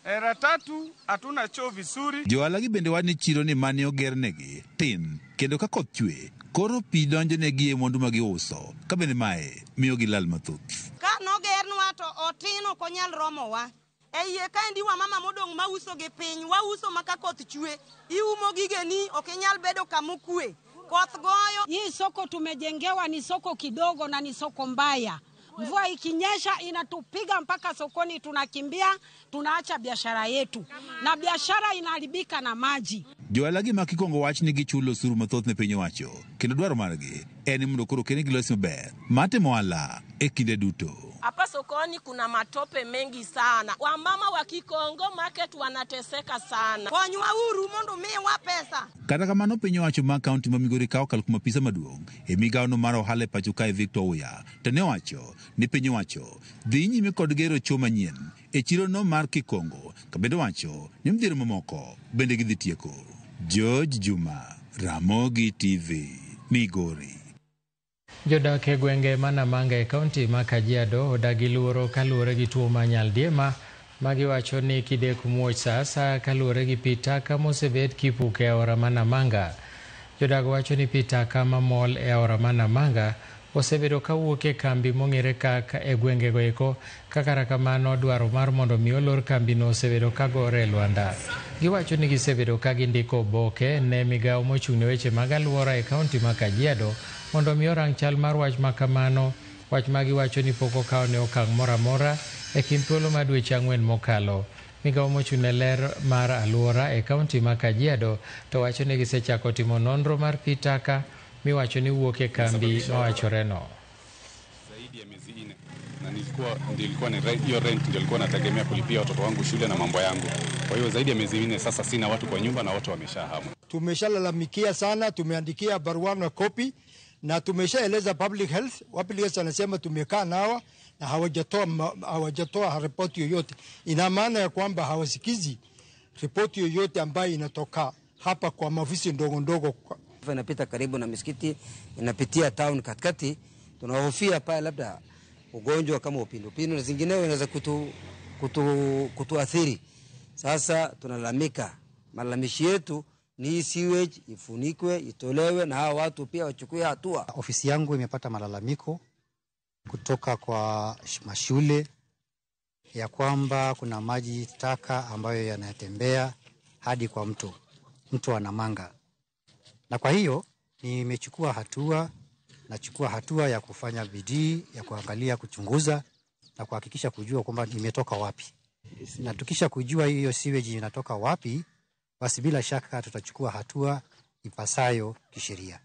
Era tatu hatuna choo vizuri. Johala gi bende wach ni chiro ni mane ogernegi tin kendo ka koth chwe koro pi donjonegi e mwandu ma giuso ka bende mae miyo gilal mathoth. Ka nogernwa to otin ok onyal romowa. E iye kaendi wamama modong' mauso gi piny, wauso ma ka koth chwe, iumo gigeni ok inyal bedo kamokwe. Koth goyo. Hii soko tumejengewa ni soko kidogo na ni soko mbaya. Mvua ikinyesha inatupiga mpaka sokoni, tunakimbia, tunaacha biashara yetu. Na biashara inaharibika na maji. Johala gi ma Kikongo wach ni gichulo osuru mathoth ne piny owacho kendo dwaro margi en mondo koro kenegi lwasi maber mar timo ohala e kinde duto. Hapa sokoni kuna matope mengi sana. Wamama wa Kikongo market wanateseka sana. Konywa uru mondo miwa pesa. Kata kamano piny owacho mar kaunti ma Migori kawo okalo kuom apisa maduong' e migawono mar ohala e pacho kae Victor Oya to ne owacho ni piny owacho dhi nyime kod gero cho manyien e chirono mar Kikongo ka bende owacho ni midhiero mamoko bende gidhi tieko. George Juma, Ramogi TV, Migori. Jodak e gwenge ma Namanga e kaunti ma Kajiado odagi luoro kaluwore gi tuo mar nyaldiema ma giwacho ni kidek muoch sa asaya kaluwore gi pi taka mosebed kipuke e aora ma Namanga. Jodak wacho ni pi taka mamol e aora ma Namanga osebedo kawuok e kambi mong'ere kaka e gwengego eko, ka kata kamano dwaro mar mondo mi olor kambino osebedo kagore e lwanda. Giwacho ni gisebedo ka gindiko oboke ne migawo mochung' ne weche mag alwora e kaunti ma Kajiado mondo mi orang chal mar wach ma kamano, wach ma giwacho ni pok okawne okang' moro amora e kind thuolo mar dweche 4 mokalo. Migawo mochung' ne ler mar alwora e kaunti ma Kajiado to wacho ni gisechako timo nonro mar pi taka miwacho ni wuok e kambi mawachoreno. Zaidi ya miezi 4 na nilikuwa ni hiyo rent ndio nilikuwa nategemea kulipia watoto wangu shule na mambo yangu. Kwa hiyo zaidi ya miezi 4 sasa sina watu kwa nyumba na watu wameshahama. Tumeshalalamikia sana, tumeandikia barua na kopi na tumeshaeleza public health. Public health anasema tumekaa nao na hawajatoa ripoti yoyote. Ina maana ya kwamba hawasikizi ripoti yoyote ambayo inatoka hapa kwa maofisi ndogo ndogo. Inapita karibu na misikiti, inapitia town katikati. Tunahofia pale labda ugonjwa kama upindupindu na zingineo inaweza kutuathiri. Sasa tunalalamika, malalamishi yetu ni sewage ifunikwe, itolewe na hawa watu pia wachukue hatua. Ofisi yangu imepata malalamiko kutoka kwa mashule ya kwamba kuna maji taka ambayo yanatembea hadi kwa mto wa Namanga. Na kwa hiyo nimechukua hatua, nachukua hatua ya kufanya bidii ya kuangalia, kuchunguza na kuhakikisha kujua kwamba imetoka wapi. Na tukisha kujua hiyo sewage inatoka wapi, basi bila shaka tutachukua hatua ipasayo kisheria.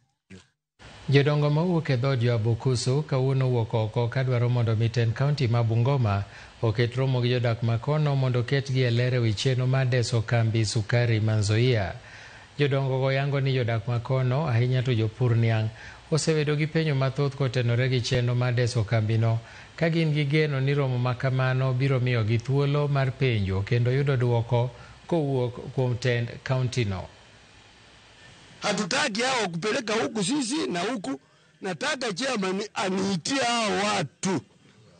Jodongo mawuok e dhood jo-Abukusu kawuono owuok oko kadwaro mondo mi tend kaunti ma Bungoma oket romo gi jodak makono mondo oketgi e ler ewi chenro mar deso kambi sukari ma Nzoia. Jodongo go yango ni jodak makono, ahinya to jopur niang', osebedo gi penjo mathoth kotenore gi chenro mar deso kambino ka gin gi geno ni romo ma kamano biro miyogi thuolo mar penjo kendo yudo duoko kowuok kuom tend kauntino. Hatutaki hao kupeleka huku sisi na huku. Nataka chairman aniitie hao watu.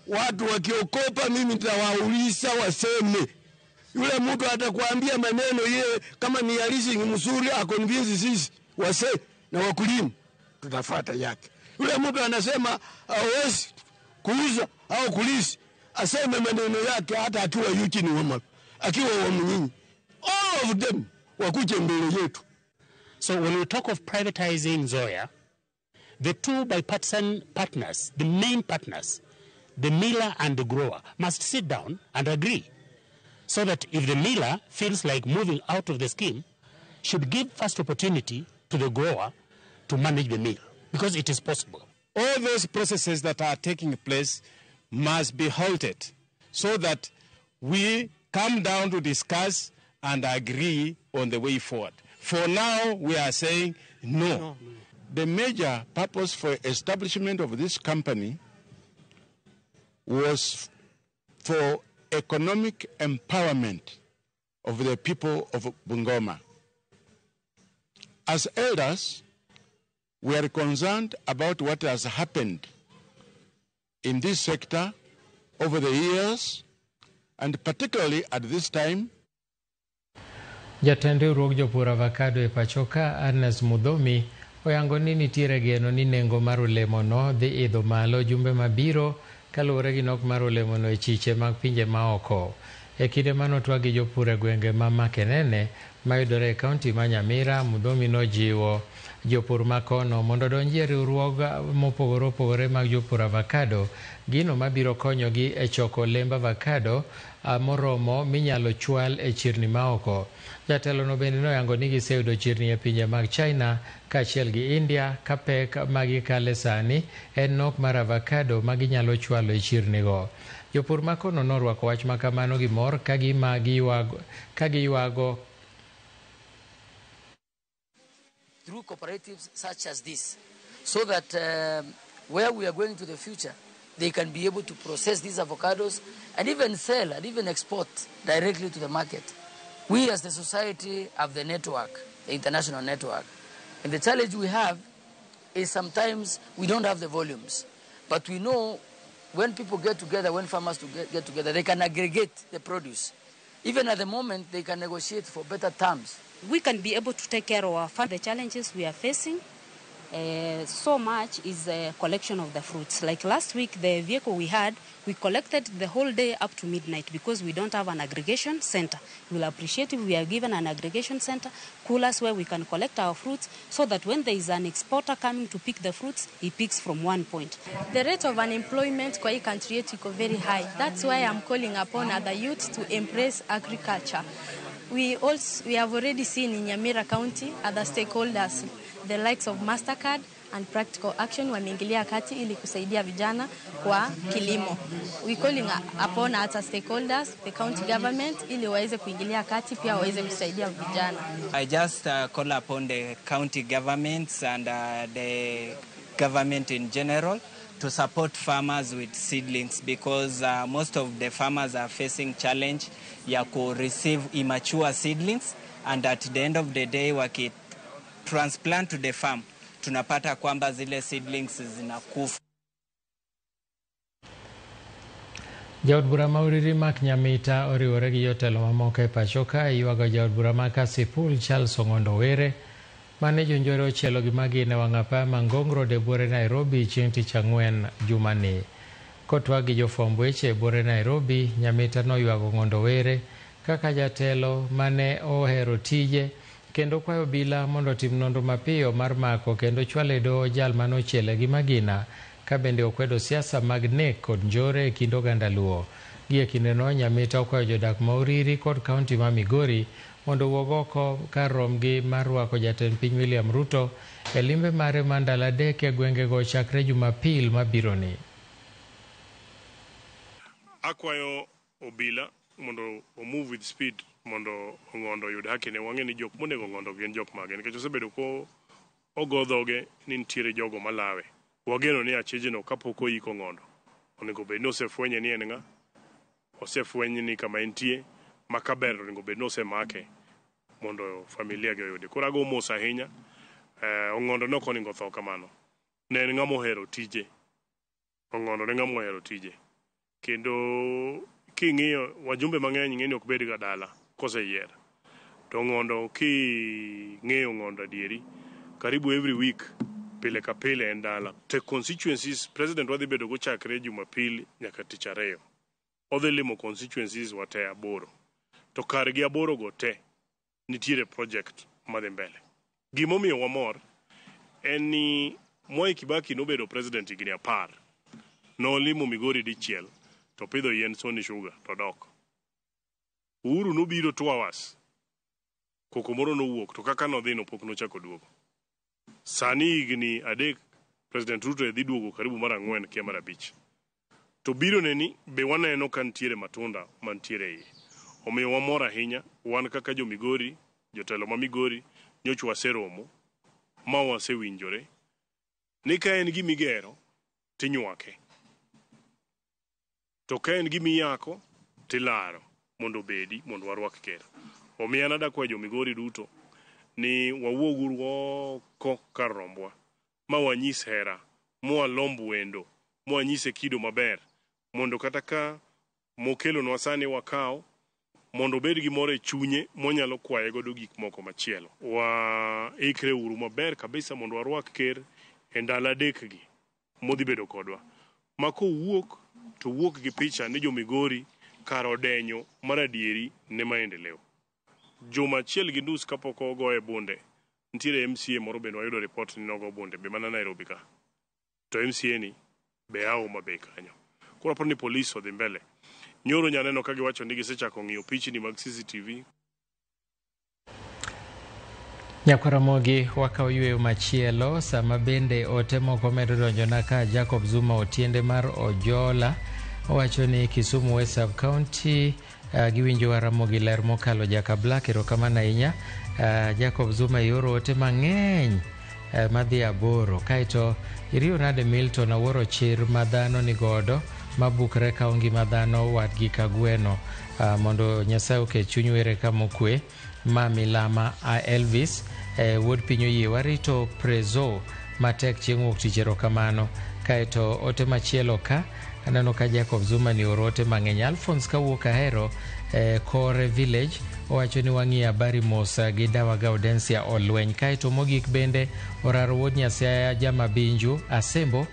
Watu wakiokopa mimi nitawauliza waseme. Yule mtu atakwambia maneno ye kama ni halisi ni mzuri akonvince sisi wase na wakulima tutafuata yake. Yule mtu anasema hawezi kuuza au kulisi aseme maneno yake hata akiwa yuchi ni wama, akiwa wa mnyinyi. All of them wakuje mbele yetu. So when we talk of privatizing Nzoia, the two bipartisan partners, the main partners, the miller and the grower, must sit down and agree so that if the miller feels like moving out of the scheme, should give first opportunity to the grower to manage the mill, because it is possible. All those processes that are taking place must be halted so that we come down to discuss and agree on the way forward. For now, we are saying no. No. The major purpose for establishment of this company was for economic empowerment of the people of Bungoma. As elders, we are concerned about what has happened in this sector over the years, and particularly at this time. Jatend riwruog jopur avocado e pachoka Ernest Mudhomi oyango ni nitiere geno ni nengo mar olemono dhi idho malo jumbe mabiro kaluwore gi nok mar olemono e chiche mag pinje maoko. E kinde manotwag gi jopur e gwenge ma Makenene mayudore e kaunti ma Nyamira, Mudhomi nojiwo jopur makono mondo odonji e riwruog mopogore opogore mag jopur avocado, gino mabiro konyogi e choko olemb avocado moromo minyalo chwal e chirni maoko. Jatelono bende noyango ni giseyudo chirni e pinje mag China kaachiel gi India ka pek magikale sani en nok mar avocado ma ginyalo chwalo e chirnigo. Jopur makono norwako wach makamano gi mor ka gima giywago through cooperatives such as this, so that where we are going to the future, they can be able to process these avocados and even sell and even export directly to the market. We as the society have the network, the international network. And the challenge we have is sometimes we don't have the volumes. But we know when people get together, when farmers get together, they can aggregate the produce. Even at the moment, they can negotiate for better terms. We can be able to take care of our farm. The challenges we are facing so much is the collection of the fruits. Like last week, the vehicle we had, we collected the whole day up to midnight because we don't have an aggregation center. We'll appreciate if we are given an aggregation center, coolers where we can collect our fruits so that when there is an exporter coming to pick the fruits, he picks from one point. The rate of unemployment kwa hii country yetu iko very high. That's why I'm calling upon other youth to embrace agriculture. We have already seen in Nyamira County other stakeholders, the likes of Mastercard and Practical Action wameingilia kati ili kusaidia vijana kwa kilimo. We calling upon other stakeholders, the county government, ili waweze kuingilia kati pia waweze kusaidia vijana. I just call upon the county governments and the government in general to support farmers with seedlings because most of the farmers are facing challenge ya ku receive immature seedlings, and at the end of the day waki transplant to the farm tunapata kwamba zile seedlings zinakufa. Jaod bura ma Uriri Mark Nyamita oriwore gi jotelo mamoko e pacho ka ywago jaod bura ma Kasipul Charles Ong'ondo Were mane jonjore ochielo gi magina e wang' apaya ma Ngong Road e buore Nairobi chieng' tich ang'wen jumani. Kotwag gi jofwamb weche e buore Nairobi, Nyamita noywago Ong'ondo Were kaka jatelo mane ohero tije kendo kwayo obila mondo otim nonro mapiyo mar mako kendo chwalo e doho jal mane ochiele gi magina ka bende okwedo siasa mag nek kod njore e kind oganda Luo. Gi e kindeno, Nyamita okwayo jodak ma Uriri kod kaunti ma Migori mondo owuog oko kar romgi mar rwako jatend piny William Ruto e limbe mare mar ndalo 3 e gwengego chakre Jumapil mabironi. Akwayo obila mondo move with speed mondo Ong'ondo oyud haki ne. Wang'e ni jok monego Ong'ondo gin jok mage, nikech osebedo ko ogo dhoge ni nitiere jogo malawe. Wageno ni achijno kapok oiko Ong'ondo onego bed ni osefwenye ni en ng'a, osefweny ni kama entie, ma kaber onego bed ni osemake mondo familia gi oyude. Koro ago mos ahinya, Ong'ondo ne ok onego tho kamano. Ne en ng'ama ohero tije. Ong'ondo ne ng'ama ohero tije. Kendo king'iyo wajumbe mang'eny ng'eni ok bed ga dala koseyier. To Ong'ondo king'eyo Ong'ondo adieri, karibu every week, pile ka pile en dala. Te constituencies, president wadhi bedo go chakre Jumapil nyaka tich ariyo. Odhi limo constituencies wate 8. To kargi 8 go te nitiere project madhi mbele. Gimomiyo wamor en ni Mwai Kibaki nobedo president higni 10. Nolimo Migori dichiel to pidho yien Sony Sugar to dok. Uhuru nobiro 2 hours. Koko moro nowuok to kaka nodhi no pok nochako duogo. Sani higni 3 President Ruto dhi duogo karibu mar 4 kia mar 5. To biro ne ni be waneno ka nitiere matunda mantiere iye. Omiyo wamor ahinya wan kaka jo Migori, jotelo ma Migori, nyocha waseromo ma wasewinjore ni ka en gima igero tinywake. To ka en gima iyako tilaro mondo obedi mondo warwak ker. Omiyo an adakwayo jo Migori duto ni wawuoguru oko kar rombwa ma wanyis hera, mwalomb wendo, mwanyise kido maber mondo kata ka mokelonwa sani wakaw mondo obed gi mor e chunye mwanyalo kwaye godo gik moko machielo. Waikre uru maber kabisa mondo warwak ker e ndalo 3 gi modhi bedo kodwa. Ma kowuok to wuok gi picha ni jo Migori kar odenyo mar adieri ne maendeleo. Juma 1.5 kapok ogoye bunde, nitiere MCA moro bende wayudo report ni nogo bunde be mana Nairobi ka. To MCA ni be a Homa Bay kanyo. Koro aparo ni polis odhi mbele. Nyoro nyaneno ka giwacho ni gisechako ng'iyo pichni mag CCTV. Nyakwaramogi wakawo yweyo machielo sama bende ote moko medo donjona ka Jacob Zuma otiende mar Ojola owacho ni Kisumu West Sub County giwinjo Ramogi ler mokalo Jaka Black, erokamano ahinya. Jacob Zuma ioro ote mang'eny madhi 8 kaeto iriyo nade Milton awuoro chir ma dhano ni godo mabukre kawo ngima dhano wadgi ka gweno mondo Nyasaye oket chuny were kama okwe. Ma milama a Elvis wuod piny oyie warito prezo matek chieng' wuok tich, erokamano. Kaeto ote machielo ka aneno ka Jacob Zuma ni oro ote mang'eny. Alphonse kawuok Ahero Kore Village owacho ni wang'iyo habari mos gi dawa Gaudensia Olweny. Kaeto mogik bende oraro wuod Nyasaye Jamabinju Asembo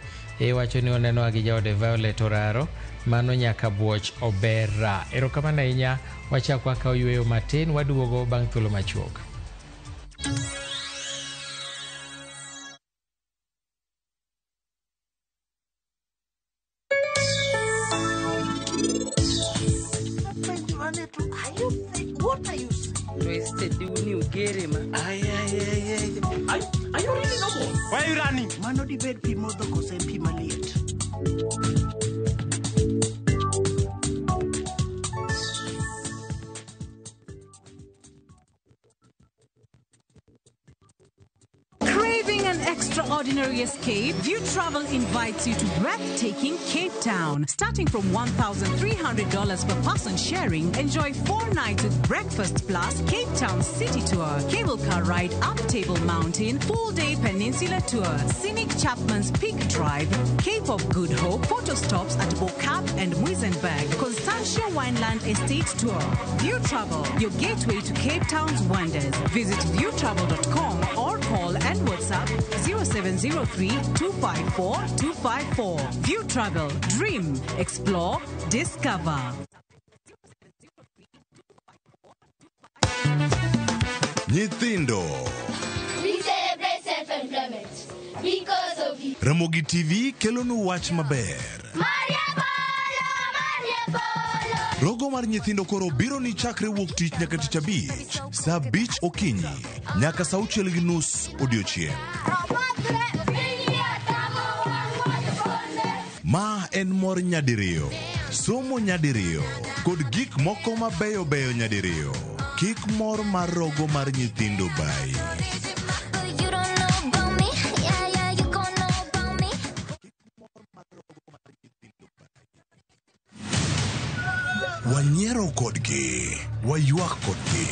wacho ni oneno gi jaode Violet Oraro mano nyaka buoch obera. Erokamano ahinya, wachak wakawo yweyo matin waduogo bang' thuolo machuok. Are you really normal? Why are you running? Mano dibed pi modho kose pi maliet? Craving an extraordinary escape? View Travel invites you to breathtaking Cape Town. Starting from $1,300 per person sharing, enjoy 4 nights with breakfast plus Cape Town City Tour, cable car ride up Table Mountain, full-day peninsula tour, scenic Chapman's Peak Drive, Cape of Good Hope, photo stops at Bo-Kaap and Muizenberg, Constantia Wineland Estate Tour. View Travel, your gateway to Cape Town's wonders. Visit viewtravel.com or call and WhatsApp 0703 254 254. View Travel, dream, explore, discover. Nyithindo. We celebrate self-employment because of you. Ramogi TV kelonu wach maber. Maria Polo, Maria Polo. Rogo mar nyithindo koro biro ni chakre wuok tich nyaka tich abich, saa 5 okinyi. Nyaka sa 6:30 odiochieng'. Ma en mor nyadiriyo, somo nyadiriyo, kod gik moko mabeyo beyo nyadiriyo. Kik mor mar rogo mar nyithindo bayi. Wanyiero kodgi, waywak kodgi,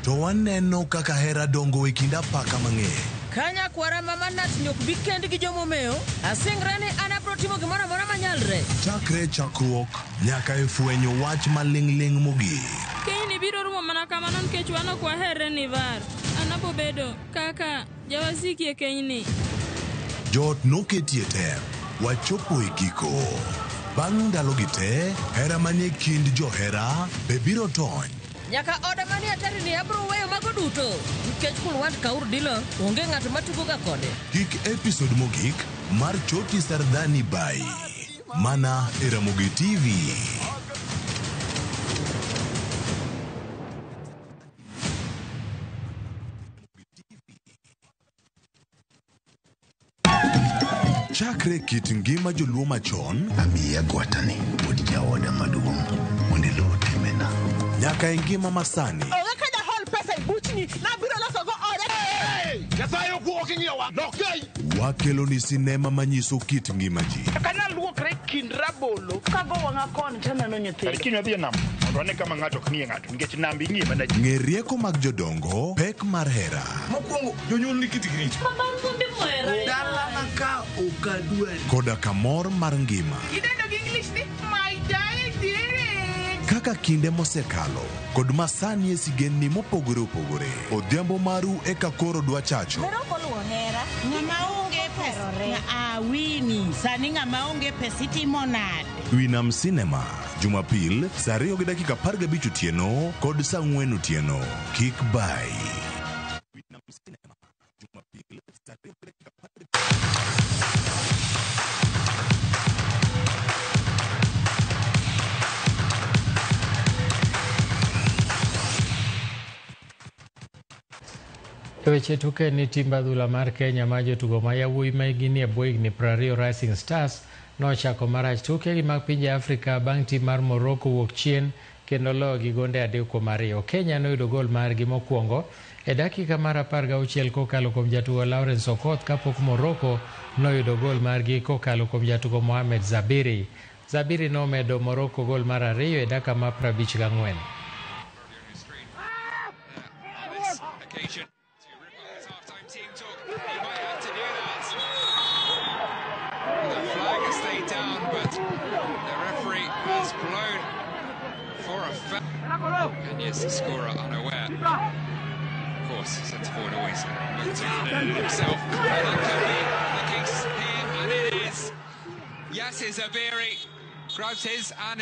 to waneno kaka hera dongo e kind apaka mang'eny. Kanya kwara mama natni ok bi kend gi jomomeo, asingra ni an abro timo gimoro amora manyalre. Chakre chakruok nyaka e fwenyo wach maling'ling' mogik. Kenyni biro rumo mana kamano nikech wan ok waherre ni var. An abo bedo kaka jawasiki e kenyni. Joot noketie tem, wachopo e giko. Bang' ndalogi te, hera manie kind johera be biro tony. Nyaka oda manie atari ni abro weyo mago duto nikech Kulwant Kaur Dilo onge ng'at matugoga kode. Kik episode mogik mar Choti Sardani Bai. Mana e Ramogi TV. Chakre kit ngima joluo machon Amiyi agwatani wuod jaoda maduong' mondo iluw timbena. nyaka e ngima masani. Onge ka jahol pesa e buchni nabiro losogo oda. Nyasaye ok ing'iyowa lokei. Wakelo ni sinema manyiso kit ngima ji. Kana luokre kind rabolo kago wang'a koni taneno nyithindo. Kiny wadhi e nam mondo wane kama ng'ato ok ng'iye ng'ato nikech nam ing'iye mana ji. Ng'e rieko mag jodongo, pek mar hera. Mokwongo jonyuol ni kitgi richo. Dalana ka ok adwari. Koda kamor mar ngima. Idendo gi English ni my diary. Kaka kinde mosekalo kod masani e sigendni mopogore opogore. Odhiambo maru eka koro dwa chacho. Ng'ama onge pesa awini sani ng'ama onge pesa itimo nade? Winam Cinema, Jumapil, saa 2:15 otieno kod saa 4 otieno. Kik bai. Winam Cinema, Jumapil, saa 2:15. E weche tuke ni timb adhula mar Kenya ma jotugo ma yawuoyi ma higni nie bwo higni 20 Rising Stars nochako marach tukegi mag pinje Afrika bang' tim mar Morocco wuok chien kendo loyo gi gonde 3-2. Kenya noyudo gol margi mokwongo e dakika mar 16 kokalo kuom jatugo Lawrence Okoth kapok Morocco noyudo gol margi kokalo kuom jatugo Mohamed Zabiri. Zabiri nomedo Morocco gol mar 2 e dakika mar 54. Kenya's scorer unaware. Of course, centre forward always looked to himself. And that could be the case here, and it is. Yasser Zabiri grabs his and